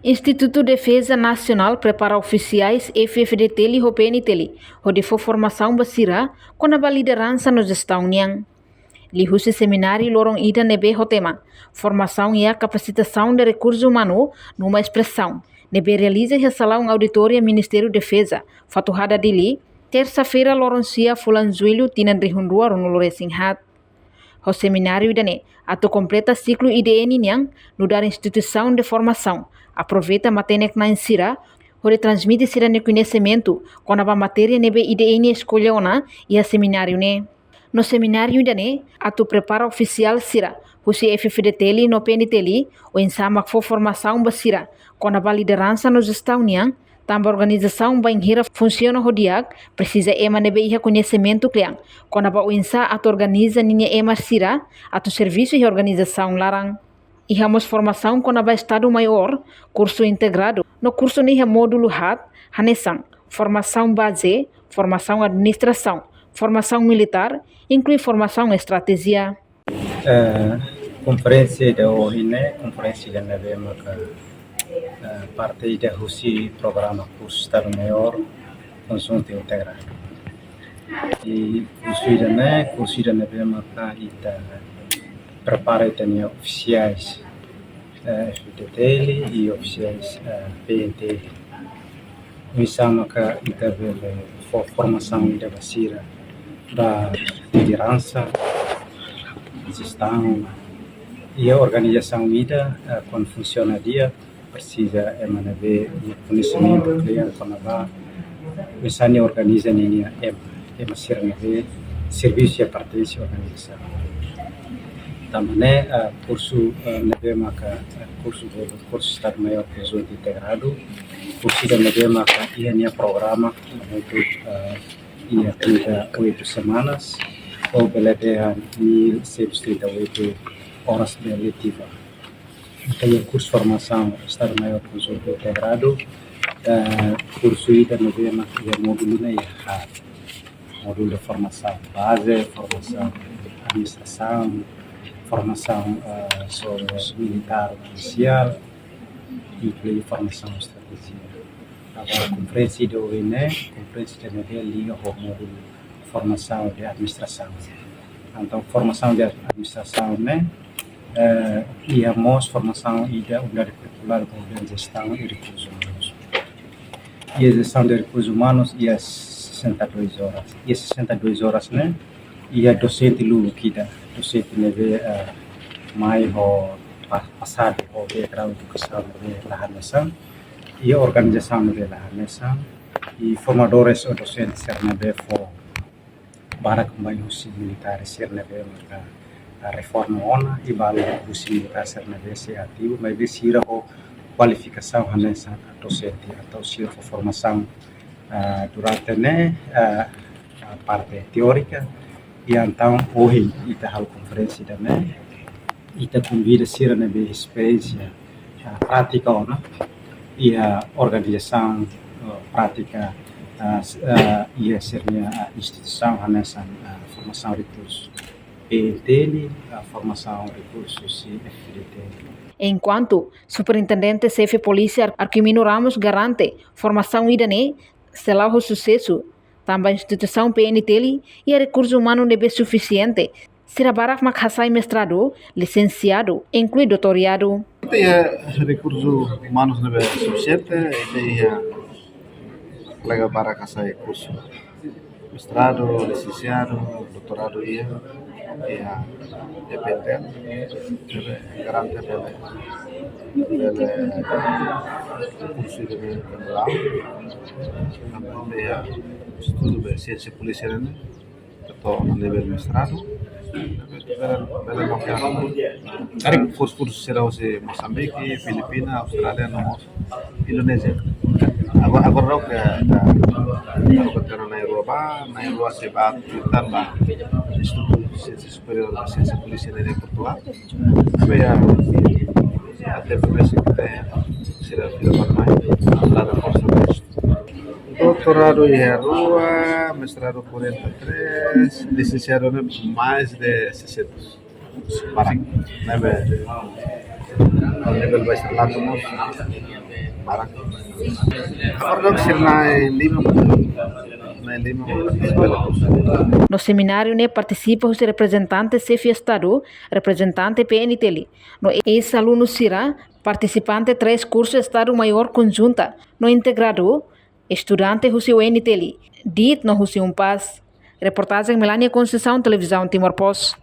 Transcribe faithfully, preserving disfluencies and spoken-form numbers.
Institutu Defeza Nasionál prepara ofisiais F-FDTL ho P-NTL hodi fó formasaun ba sira kona-ba lideransa no jestaun nian. Liuhusi semináriu loron ida ne'ebé ho tema Formasaun iha Kapasitasaun de Rekursu Umanu numa espresaun, ne'ebé realiza iha salaun auditóriu Ministériu Defeza, Fatuhada, Dili, tersa-feira, loron sia, fulan Jullu, tinan rihun rua ruanulu resin haat. Ho semináriu ida-ne'e atu kompleta siklu I D N nian, nu'udar instituisaun de formasaun aproveita matenek-na'in sira hodi transmite sira-nia koñesimentu kona-ba matéria ne'ebé I D N eskolla ona iha semináriu ne'e. No semináriu ida-ne'e atu prepara ofisiál sira husi F-FDTL no P-NTL, oinsá mak fó formasaun ba sira kona-ba lideransa no jestaun nian, tanba organizasaun bainhira funsiona ho di'ak, presiza ema ne'ebé iha koñesimentu kle'an kona-ba oinsá atu organiza ninia ema sira atu servisu iha organizasaun laran. Iha mós formasaun kona-ba Estadu Maiór, kursu integradu, no kursu ne'e iha módulu haat, hanesan formasaun baze, formasaun administrasaun, formasaun militár, inklui formasaun estratéjia. Eh, konferénsia ida ohin ne'e, konferénsia ida ne'ebé maka, eh, parte ida husi programa kursu Estadu Maiór Konjuntu Integradu. I kursu ida-ne'e, kursu ida ne'ebé maka ita prepara ita-nia ofisiais, eh, F-FDTL i ofisiais, eh, P-NTL. Oinsá maka ita bele fó formasaun ida ba sira, ba lideransa, jestaun, iha organizasaun ida, eh, kuandu funsiona di'ak, presiza ema ne'ebé iha koñesimentu kle'an kona-ba oinsá nia organiza ninia ema, ema sira ne'ebé servisu iha pertense organizasaun. Tanba ne'e, eh, kursu, eh, ne'ebé maka, eh, kursu, kursu Estadu Maiór Konjuntu Integradu, kursu ida ne'ebé maka iha nia programa, yaitu, eh, iha trinta e oito semanas, ou bele dehan mil seiscentos e trinta e oito horas de letiva. Entaun, iha kursu formasaun Estadu Maiór Konjuntu Integradu, eh, kursu ida ne'ebé maka iha módulu ne'e iha haat. Módulu de formasaun baze, formasaun administrasaun, formasaun, eh, sobre militár, polisiál, inklui formasaun estratéjia. Agora, konferénsia ida ohin ne'e, konferénsia ida ne'ebé liga ho módulu formasaun de administrasaun. Entaun, formasaun de administrasaun ne'e, eh, iha mós formasaun ida Unidade Kurikulár Governu, Jestaun i Rekursus Umanus. Iha Jestaun de Rekursus Umanus iha sessenta e dois horas. Iha sessenta e dois horas ne'e, iha dosente lubuk ida, dosente ne'ebé, eh, mai ho pa-, pasadu ho background edukasaun ne'ebé la hanesan, iha organizasaun ne'ebé la hanesan, i formadores ou dosente sira ne'ebé fó barak mai husi militár sira ne'ebé maka, ah, reforma ona, i balu husi militár sira ne'ebé sei ativu, maibé sira ho kualifikasaun hanesan dosente, entaun sira fó formasaun, ah, durante ne'e, ah, ah, parte teórika, i entaun ohin ita halo konferénsia ida-ne'e, ita konvida sira ne'ebé esperiénsia, ah, prátika ona, iha organizasaun, ah, prátika, ah, s-, ah, iha sira-nia, ah, instituisaun hanesan, ah, formasaun rekursu P-NTL, ah, formasaun rekursu husi F-FDTL. Enkuantu Superintendente Xefe Polísia Ar-, Arquimino Ramos garante formasaun ida-ne'e sei la'o ho susesu, tanba instituisaun P-NTL iha rekursu umanu ne'ebé sufisiente, sira barak mak hasai mestradu, lisensiadu, inklui doutoradu. Iha rekursu umanus ne'ebé sufisiente, iha kolega barak hasai kursu mestradu, lisensiadu, doutoradu iha, iha P-NTL, ne'ebé garante bele, bele kursu ida-ne'e bele la'o, tanba iha estudu ba siénsia polísia ne'e, to'o nivel mestradu, bele, bele la'o. Karik kursu, kursu sira husi Mosambike, Filipina, Austrália, no mós Indonézia. Agora, agora loke, eh, loke tera na'in-rua ba, na'in-rua sei ba, tanba Institutu Siénsia Superiór ba Siénsia Polísia ne'e iha Portugal. Maibé iha, iha tempu besik ita sira fila ba mai, para reforsa mais. Doutoradu iha rua, mestradu quarenta e três, lisensiadu ne'e mais de seiscentos. Para, ne'ebé, Nivel base laku mós barak. Ordoksir na lima, na lima. No semináriu ne'e partisipa husi reprezentante xefe Estadu, reprezentante P N T L, no eis-alunu sira, partisipante três kursu Estadu Maiór Konjunta no Integradu, estudante husi U N T L, dit no husi UNPAZ. Reportajen Melania Conceição, Televizaun Timor Post.